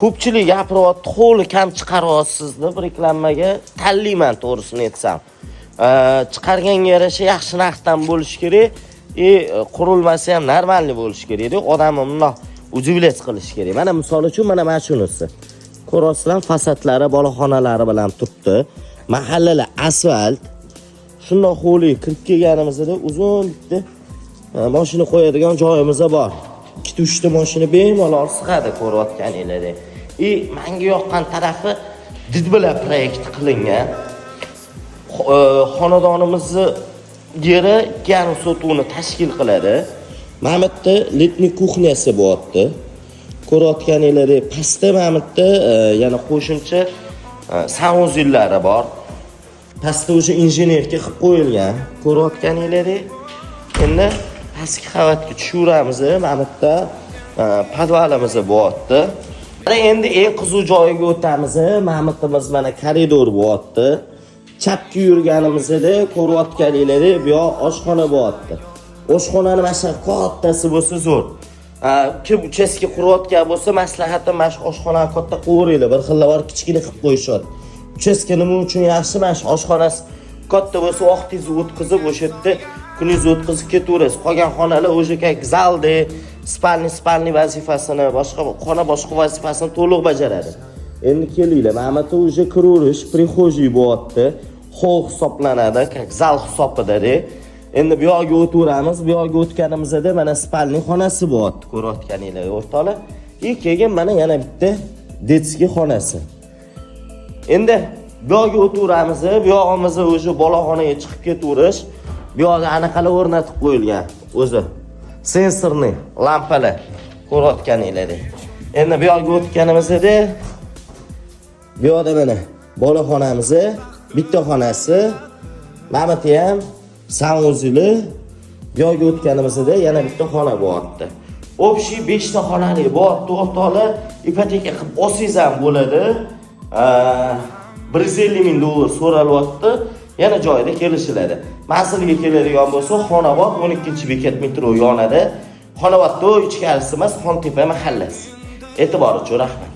Ko'pchilik gapiryapti, hovli kam chiqaryapsiz deb reklamaga tanlayman, to'g'risini aytsam. Chiqarganga yarasha yaxshi narxdan bo'lishi kerak и qurilmasi ham нормальный bo'lishi kerakda. Odamni bundoq удивлять qilish kerak. Mana, misol uchun, mana shunisi. Ko'ryapsizlar, fasadlari, boloxonalari bilan turibdi. Mahallalar asfalt. Shundoq hovliga kirib kelganimizda uzun bitta mashina qo'yadigan joyimiz bor. Ikkita, uchta mashina bemalol sig'adi, ko'rayotganinglardek. И menga yoqqan tarafi, did bilan proyekt qilingan. Xonadonimizni yeri 2,5 sotuvni tashkil qiladi. Mana bu yerda летний кухня si bo'lyapti. Ko'rayotganinglardek, pastda mana bu yerda yana qo'shimcha санузел lari bor. Pastda o'sha инженерка qilib qo'yilgan. Ko'rayotganinglardek, endi pastki qavatga tushaveramiz. Mana bu yerda podvalimiz bo'lyapti. Mana endi eng qiziq joyiga o'tamiz. Mana bu yerimiz, mana, koridor bo'lyapti. Chapga yurganimizda, ko'rayotganinglardek, bu yoq oshxona bo'lyapti. Oshxonani mana shu kattasi bo'lsa zo'r. Kim uchastka qurayotgan bo'lsa, maslahatim, mana shu oshxonani katta qilaveringlar. Bir xillar bor, kichkina qilib qo'yishadi. Uchastka nima uchun yaxshi? Mana shu oshxonasi katta bo'lsa, vaqtingizni o'tkazib, o'sha yerda kuningizni o'tkazib ketaverasiz. Qolgan xonalar уже как zalda, спальный vazifasini, boshqa xona boshqa vazifasini to'liq bajaradi. Endi kelinglar, mana bu yerda уже kiraverish прихожий bo'lyapti. Холл hisoblanadi, как zal hisobida. Endi bu yoqqa o'taveramiz. Bu yoqqa o'tganimizda mana спальный xonasi bo'lyapti, ko'rayotganinglar, o'rtoqlar. И keyin mana yana bitta детский xonasi. Endi bu yoqqa o'taveramiz. Bu yog'imiz уже boloxonaga chiqib ketaverish. Bu yoqda anaqalar o'rnatib qo'yilgan o'zi. Сенсорный lampalar, ko'rayotganinglardek. Endi bu yoqqa o'tganimizda bu yoqda mana boloxonamiz, bitta xonasi, mana bu yerda ham санузел i. Bu yoqqa o'tganimizda yana bitta xona bo'lyapti. Общий 5 ta xonali bo'lyapti, o'rtoqlar. Ipoteka qilib olsangiz ham bo'ladi. 150 ming dollar so'ralyapti. Yana joyida kelishiladi. Manzilga keladigan bo'lsa, Xonobod 12-bekat metro yonida. Xonobodda ichkarisi emas, Xontepa mahallasi. E'tibor uchun rahmat.